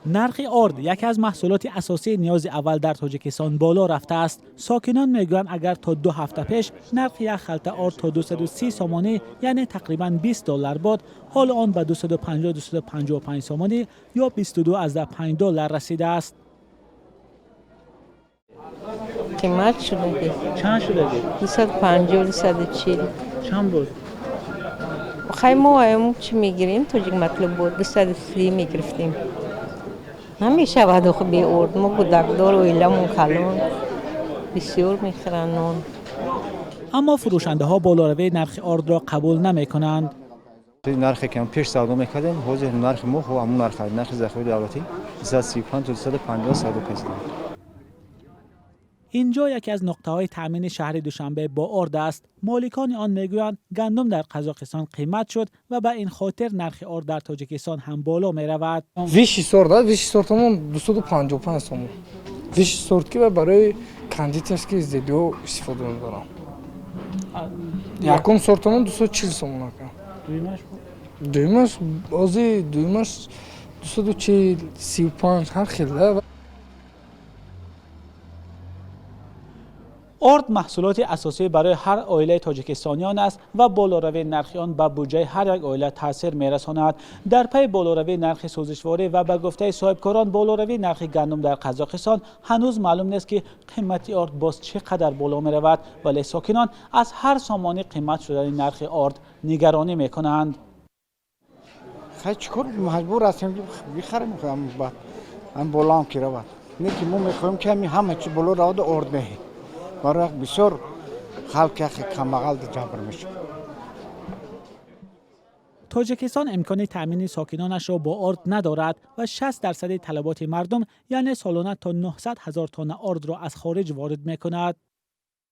Нархи орд, яке аз маҳсулоти асосии ниёзи аввал дар Тоҷикистон, боло рафтааст. Сокинон мегӯянд, агар то 2 ҳафта пеш нархи як халта орд то 230 сомонӣ, яъне тақрибан 20 доллар буд, ҳоло он ба 250-255 сомонӣ ё 22,5 доллар расидааст. Қимат шудаги. Чанд шудаги? 250, 240. Чанд буд? Хай, мо аям чӣ мегирем, тоҷик матлуб буд, 230 мегирифтем. Намешавад охи бе орд. Мо кӯдакдор, оиламон калон, бисёр мехӯранд нон. Аммо фурӯшандаҳо болоравии нархи ордро қабул намекунанд. Нархе ки пеш савдо мекардем, ҳозир нархи мо ҳамун нарх, нархи захираи давлатӣ 235 то 250 савдо кардем. Ин ҷо яке аз нуқтаҳои таъмини шаҳри Душанбе бо орд аст. Моликони он мегӯянд, гандум дар Қазоқистон қимат шуд ва ба ин хотир нархи орд дар Тоҷикистон ҳам боло меравад. Высший сорт, высший сортамон 255 сомон. Высший сорт, ки барои кондитерский изделиҳо истифода мебарам. Якум сортамон 240 сомон ака. Дуюмаш ози, дуюмаш 240, 35, ҳар хел. Орд маҳсулоти асосӣ барои ҳар оилаи тоҷикистониён аст ва болоравии нархи он ба буҷаи ҳар як оила таъсир мерасонад. Дар пайи болоравии нархи сӯзишворӣ ва ба гуфтаи соҳибкорон, болоравии нархи гандум дар Қазоқистон, ҳанӯз маълум нест, ки қимати орд боз чӣ қадар боло меравад, вале сокинон аз ҳар сомонӣ қимат шудани нархи орд нигаронӣ мекунанд. Хай, чӣ кор, маҷбур ҳастем, ки бихарем. Ҳам болоам ки равад, не ки мо мехоҳем, ки ҳами ҳама чи боло раваду орд не. Барои бисёр халқи камбағал ҷабр мешавад. Тоҷикистон имкони таъмини сокинонашро бо орд надорад ва 60 дарсади талаботи мардум, яъне солона то 900 ҳазор тонна ордро аз хориҷ ворид мекунад.